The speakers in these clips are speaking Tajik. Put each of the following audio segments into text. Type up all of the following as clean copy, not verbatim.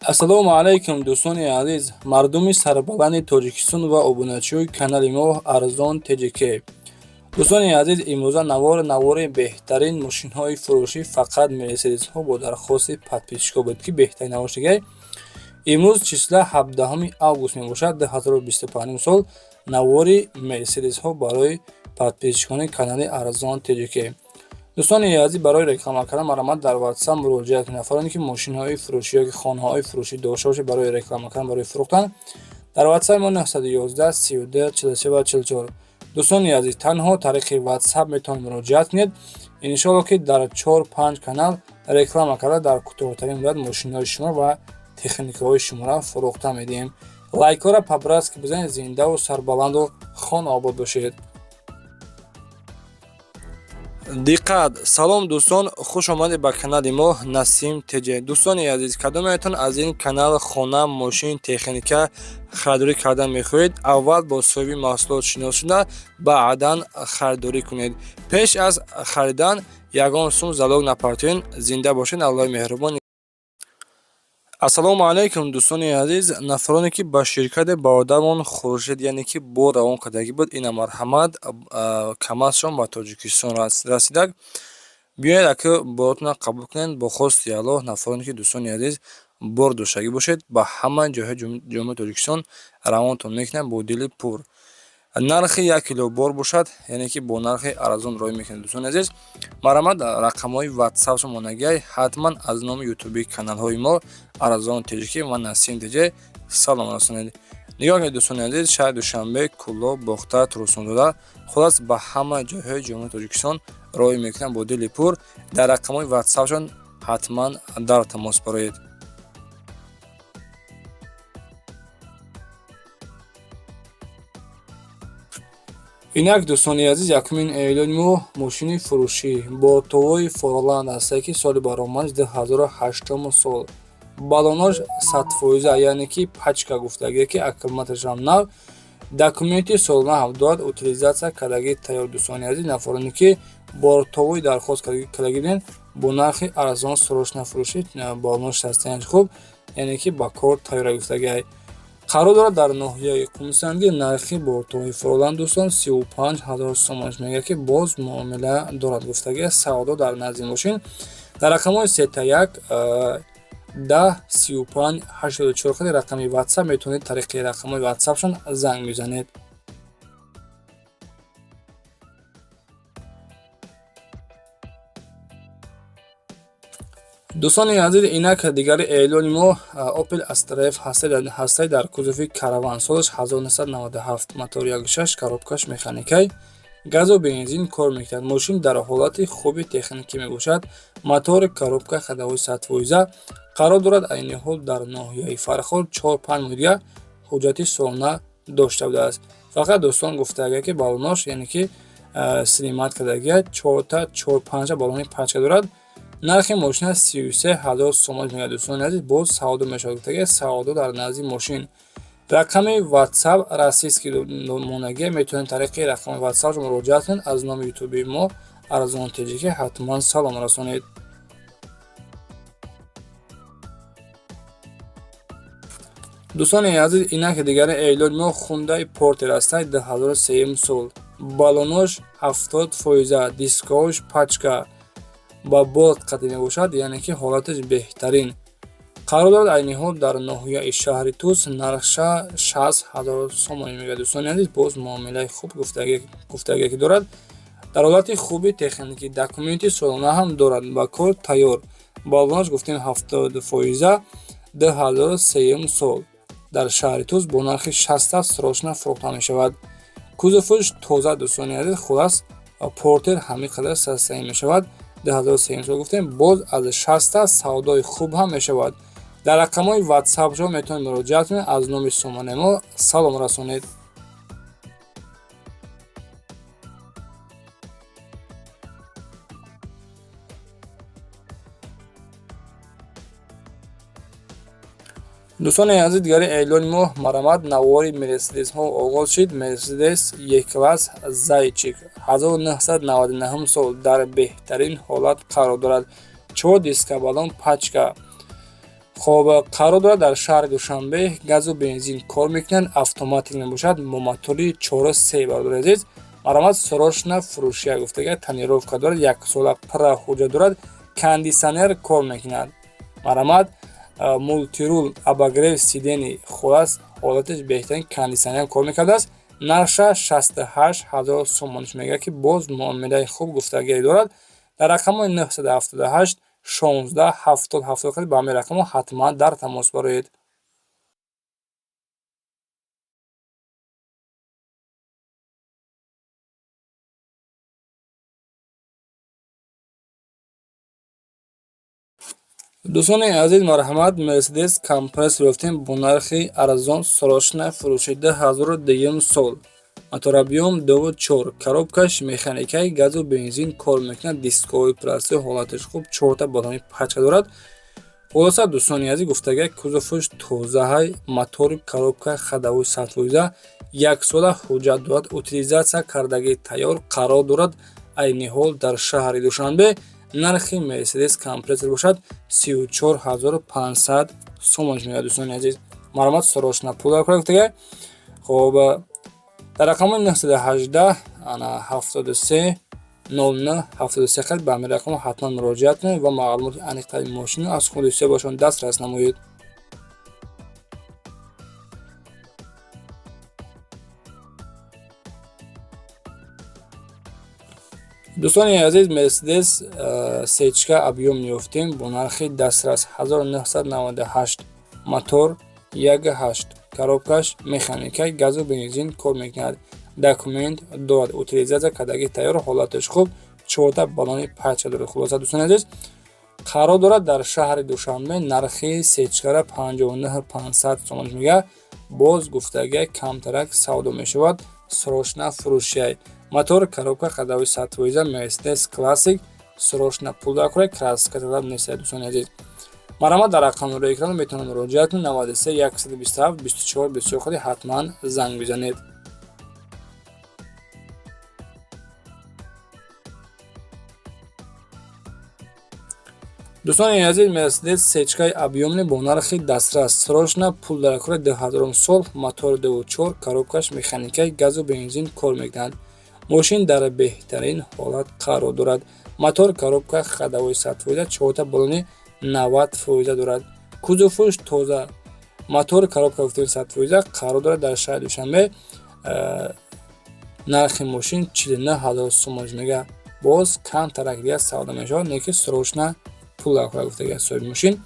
Ассалому алайкум, дӯстони азиз, мардуми сарбаланди Тоҷикистон ва обуначиҳои канали мо Арзон ТЖК. Дӯстони азиз, имрӯза навор навори беҳтарин мошинҳои фурӯшӣ, фақат мерседесҳо бо дархости подписчикҳо буд, ки беҳтарин навор шигай. Имрӯз числа 17 август мебошад 2025 сол. Навори мерседесҳо барои подписчикони канали Арзон ТЖК. Дӯстони азиз, барои реклама кардан марҳамат дар WhatsApp муроҷиат кунед. Нафароне ки мошинҳои фурӯшӣ ёки хонаҳои фурӯшӣ дошта бошед, барои реклама кардан, барои фурӯхтан дар WhatsApp мо 911 32 43 ва 44. Дӯстони азиз, танҳо тариқи WhatsApp метавонед муроҷиат кунед. Иншоалло, ки дар 4-5 канал реклама карда, дар кӯтоҳтарин муддат мошинҳои шумо ва техникаҳои шуморо фурӯхта медиҳем. Лайкҳоро по-братски бизанед, зиндаву сарбаланду хонаобод бошед. Диққат! Салом, дӯстон, хуш омадед ба канали мо Насим ТЖ. Дӯстони азиз, кадометон аз ин канал хона, мошин, техника харидорӣ кардан мехоҳед, аввал бо соҳиби маҳсулот шинос шуда, баъдан харидорӣ кунед. Пеш аз харидан ягон сум залог напартоед. Зинда бошед, Аллоҳи меҳрубон. Ассалому алайкум, дӯстони азиз, нафароне ки ба ширкати бародармон Хуршед, яъне ки бор равон кардагӣ буд, ина марҳамат, КамАЗшон ба Тоҷикистон расидак. Биёед, ака, боротонро қабул кунед. Бо хости Аллоҳ, нафароне ки, дӯстони азиз, бор доштагӣ бошед, ба ҳама ҷойҳои Ҷумҳурии Тоҷикистон равонтон мекунем бо дили пур. Нархи 1 кило бор бошад, яъне ки бо нархи арзон роҳӣ мекунед. Дӯстони азиз, марҳамат, рақамҳои ватсапшон монагиай. Ҳатман аз номи ютуби каналҳои мо Арзон ТЖК ва Насим ТЖ салом расонед. Нигоҳ кунед, дӯстони азиз, шаҳри Душанбе, Кӯлоб, Бохтар, Турсунзода, хулас, ба ҳама ҷойҳои Ҷумҳурии Тоҷикистон роҳӣ мекунам бо дили пур. Дар рақамҳои ватсапшон ҳатман дар тамос бароед. Инак, дӯстони азиз, якумин эълони мо мошини фурӯшӣ бортовой Форланд ҳастае, ки соли баромадаш 2008 сол, баллонош 100%, яъне ки пачка гуфтагие, ки аккумуляторшам нав, документи солона ҳам дорад, утилизация кардагӣ тайёр. Дӯстони азиз, нафароне ки бортовой дархост кардагӣ будем, бо нархи арзон срочно фурӯшӣ. Баллонош состоянияш хуб, яъне ки ба кор тайёра гуфтагиай. Қарор дорад дар ноҳияи Қумсанги. Нархи бортовой Форланд, дӯстон, 35 000 сомонаш мегӯяд, ки боз муомила дорад гуфтагия. Савдо дар назди мошин дар рақамҳои 3 1 10 35 84 хади рақами ватсап метавонед тариқи рақамҳои ватсапшон занг мезанед. Дӯстони азиз, инак дигари эълони мо Opel Astra F ҳастаи дар кузови караван, солаш 1997, мотор 1.6, коробкаш механикай, газу бензин кор мекунад. Мошин дар ҳолати хуби техникӣ мебошад, мотори, коробка, ходовой 100%. Қарор дорад айни ҳол дар ноҳияи Фархор. 4-5 моҳ дигар ҳуҷҷати солона дошта будааст. Фақат, дӯстон, гуфтагия, ки баллонош, яъне ки снимать кардагия, чорта, чор, панҷа баллони пачка дорад. Нархи мошина 33 000 сомон мегӯяд. Дӯстони азиз, боз савдо мешавад гуфтагия. Савдо дар назди мошин, рақами ватсап российский монагия, метавонед тариқи рақами ватсап муроҷиат кунед. Аз номи ютуби мо Арзон Теҷикӣ ҳатман салом расонед. Дӯстони азиз, инак дигари эълони мо Хундай Портер ҳастад, 2003 сол, баллонош 70%, дискош пачка, ба болт қатъӣ мебошад, яъне ки ҳолаташ беҳтарин. Қарор дорад айни ҳол дар ноҳияи шаҳри Тус. Нархша 60 000 сомонӣ мегӯяд. Дӯстони азиз, боз муомилаи хуб гуфтагие ки дорад. Дар ҳолати хуби техникӣ, документи солона ҳам дорад, ба кор тайёр, баллонаш гуфтем 70%, 2003 сол, дар шаҳри Тус бо нархи 60 срочно фурӯхта мешавад. Кузоваш тоза, дӯстони азиз. Хулас, Портер ҳамин қадар состояние мешавад. 2003 сол гуфтем, боз аз 60 савдои хуб ҳам мешавад. Дар рақамҳои ватсапшо метавонед муроҷиат кунед, аз номи сомонаи мо салом расонед. Дӯстони азиз, дигари эълони мо, марҳамат, навори мерседесҳо оғоз шид. Мерседес Е-класс Зайчик 1999 сол дар беҳтарин ҳолат қарор дорад, чор диска, баллон пачка. Хоб, қарор дорад дар шаҳри Душанбе, газу бензин кор мекунанд, автоматик мебошад, бо мотори 4,3. Бародари азиз, марҳамат, срочно фурӯшия гуфтага. Тонировка дорад, яксола пурра ҳуҷҷат дорад, кондитсионер кор мекунад. Марҳамат, мультируль, обогрев сидений, хулас, ҳолаташ беҳтарин, кондитсионер кор мекардааст. Нархша 68 000 сомониш мегӯяд, ки боз муомилаи хуб гуфтагӣ дорад. Дар рақамҳои 978 16 70 70 ба ҳамин рақамҳо ҳатман дар тамос бароед. Дӯстони азиз, марҳамат, Мерседес Компрессор ёфтем бо нархи арзон, срочно фурӯши, 2002 сол, мотор объём 2,4, коробкаш механикаи, газу бензин кор мекунад, дисковый простой, ҳолаташ хуб, чорта балони пачка дорад. Хулоса, дӯстони азиз, гуфтага, кузоваш тозаҳай, мотори, коробка ходовой 100%, яксола ҳуҷҷат дорад, утилизация кардагӣ тайёр, қарор дорад айни ҳол дар шаҳри Душанбе. Нархи Мерседес Компрессор бошад 34 500 сомон меояд. Дӯстони азиз, марҳамат, срочно пул даркор гуфтага. Хоб, дар рақамҳои 918 ана 73 09 73 хел ба ҳамин рақамҳо ҳатман муроҷиат кунед ва маълумоти аниқтари мошинро аз худи соҳибашон дастрас намоед. Дӯстони азиз, Мерседес сечка объём ёфтем бо нархи дастрас, 1998, мотор 1,8, коробкаш механика, газу бензин кор мекунад, документ дорад, утилизация кардагӣ тайёр, ҳолаташ хуб, чорта балони пачка дорад. Хулоса, дӯстони азиз, қарор дорад дар шаҳри Душанбе. Нархи сечкара 59 500 сомон мега, боз гуфтага, камтарак савдо мешавад, срочно фурӯшияй. Мотор, коробка ходовой 100%, Мерседес Классик, срочно пул даркора, краска талаб нест. Дӯстони азиз, марҳамат, дар рақамҳои экран метавонед муроҷиат кунед, 93 127 24 24 ходи ҳатман занг бизанед. Дӯстони азиз, Мерседес сечкаи объёмный бо нархи дастрас, срочно пул даркора, 2000 сол, мотор 2,4, коробкаш механикаи, газу бензин кор мекунад. Мошин дар беҳтарин ҳолат қарор дорад. Мотор, коробка ходовой 100%, чорта балони 90% дорад, кузоваш тоза. Мотор, коробка гуфтем 100%, қарор дорад дар шаҳри Душанбе. Нархи мошин 49 000 сомон мега, боз камтарак дигар савдо мешавад, не ки срочно пул даркора гуфтага соҳиби мошин.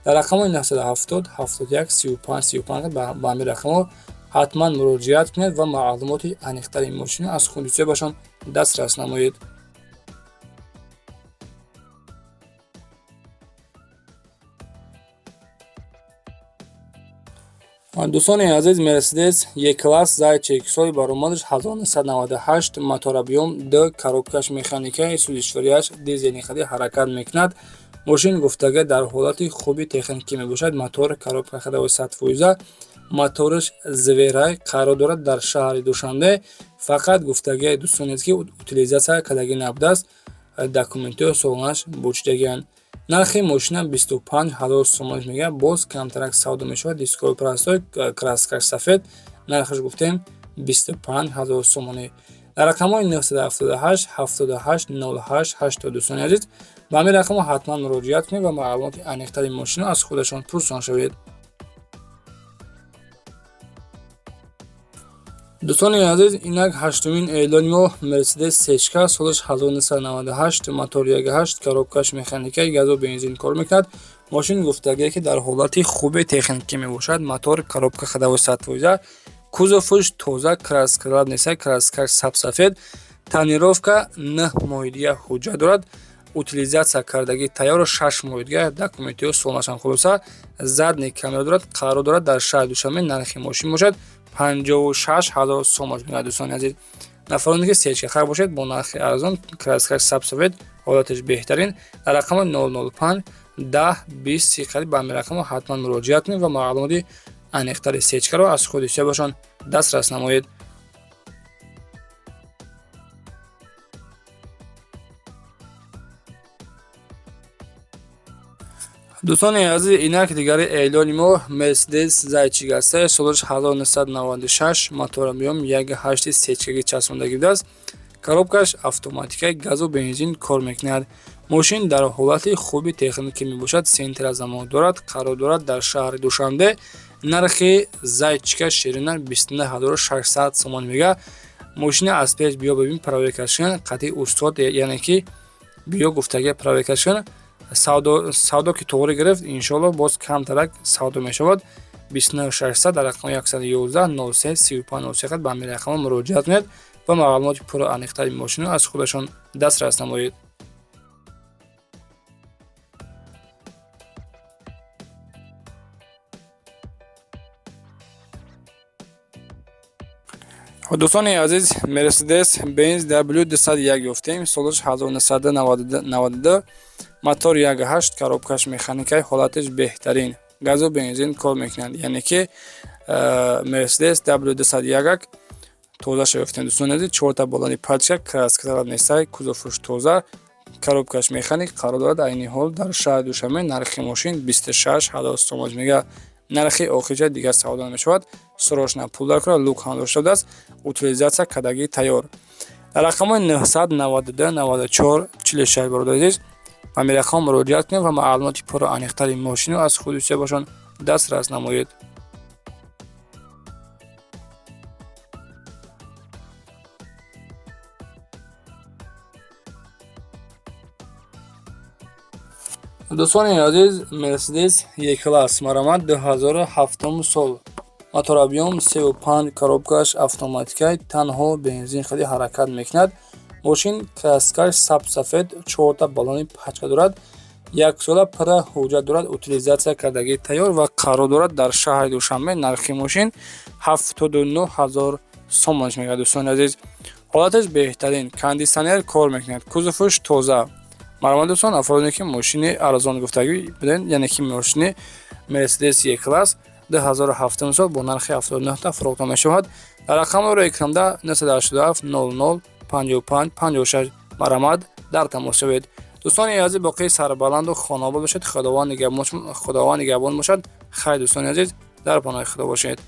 Дар рақамҳои 970 71 35 35 ба ҳамин рақамҳо ҳатман муроҷиат кунед ва маълумоти аниқтари мошинро аз худи соҳибашон дастрас намоед. Дӯстони азиз, Мерседес Е-класс Зайчик, соли баромадаш 1998, мотор объём 2, коробкаш механика, сӯзишвориаш дизели хади ҳаракат мекунад. Мошин гуфтага дар ҳолати хуби техникӣ мебошад. Мотор, коробка ходовой 100%, мотораш зверай, қарор дорад дар шаҳри Душанбе. Фақат гуфтагии дӯстони ки утилизация кардагӣ набудааст, документҳои солонаш бучидагианд. Нархи мошина 25 000 сомон мега, боз камтарак савдо мешавад. Дисковый простой, краскаш сафед, нархаш гуфтем 25 000 сомонӣ. Дар рақамҳои 978 78 08 80, дӯстони азиз, ба ҳамин рақамҳо ҳатман муроҷиат кунед ва маълумоти аниқтари мошинро аз худашон пурсон шавед. Дӯстони азиз, инак ҳаштумин эълони мо: Мерседес сечка, солаш 1998, мотор 1,8, коробкаш механика, газу бензин кор мекунад. Мошин гуфтагие ки дар ҳолати хуби техникӣ мебошад. Мотор, коробка ходовой 100%, кузоваш тоза, краска неста, краскаш сабсафед, тонировка, 9 моҳи дига ҳуҷҷат дорад, утилизация кардагӣ тайёр, 6 моҳи дига документҳои солонашам. Хулоса, задний камера дорад, қарор дорад дар шаҳри Душанбе. Нархи мошин бошад 56 000 сомон меояд. Дӯстони азиз, нафароне ки сечкахар бошед, бо нархи арзон, краскаш сабсафед, ҳолаташ беҳтарин, дар рақами 005 10 20 30 қариб ба ҳамин рақамҳо ҳатман муроҷиат кунед ва маълумоти аниқтари сечкаро аз худи соҳибашон дастрас намоед. Дӯстони азиз, инак дигари эълони мо Мерседес Зайчик аст. Солаш 1996, мотор объём 1.8, сечкаги часпондагӣ будааст. Коробкаш автоматикаи, газу бензин кор мекунад. Мошин дар ҳолати хуби техникӣ мебошад, центра замок дорад, қарор дорад дар шаҳри Душанбе. Нархи Зайчика ширина 29600 сомон мега. Мошина аз пеш биё бибин, проверка шудан қатъи устод, яъне ки биё гуфтага проверка шудан. Савдо ки тоғрӣ гирифт, иншоалло, боз камтарак савдо мешавад. 29600, дар рақами 111 03 35 03 ба ҳамин рақамҳо муроҷиат кунед ва маълумоти пурра аниқтари мошинро аз худашон дастрас намоед. Дӯстони азиз, Мерседес Бенз W201 ёфтем. Солаш 1992, мотор 1.8, коробкаш механикаи, ҳолаташ беҳтарин, газу бензин кор мекунад. Яъне ки Мерседес W201 тозаша ёфтем, дӯстони азиз. Чорта болони пачка, краска нестай, кузоваш тоза, коробкаш механик, қарор дорад айни ҳол дар шаҳри Душанбе. Нархи мошин 26 000 сомон мега. Нархи охирча, дигар савдо намешавад. Срочно пул даркора, люк ҳам дошта будааст, утилизация кардагӣ тайёр. Дар рақамҳои 992 94 46, бародари азиз, ба ҳамин рақам муроҷиат кунед ва маълумоти пурра аниқтари мошинро аз худи бошон дастрас намоед. Дӯстони азиз, Мерседес Е-класс маромад, 2007 сол, мотор объём 3.5, коробкаш автоматикай, танҳо бензин хеле ҳаракат мекунад. Мошин краскаш сабсафед, чорта баллони пачка дорад, яксола пурра ҳуҷҷат дорад, утилизация кардагӣ тайёр ва қарор дорад дар шаҳри Душанбе. Нархи мошин 79 000 сомонаш мегардад. Дӯстони азиз, ҳолаташ беҳтарин, кондитсионер кор мекунад, кузоваш тоза. Марҳамат, дӯстон, афроде ки мошини арзон гуфтагӣ будем, яъне ки мошини Мерседес Е-класс 2007 сол бо нархи 79 та фурӯхта мешавад. Дар рақамҳоро экранда 987 00 55 56, марҳамат, дар тамос шавед. Дӯстони азиз, боқии сарбаланду хонаобод бошед. Худованд нигаҳбон бошад. Хайр, дӯстони азиз, дар паноҳи Худо бошед.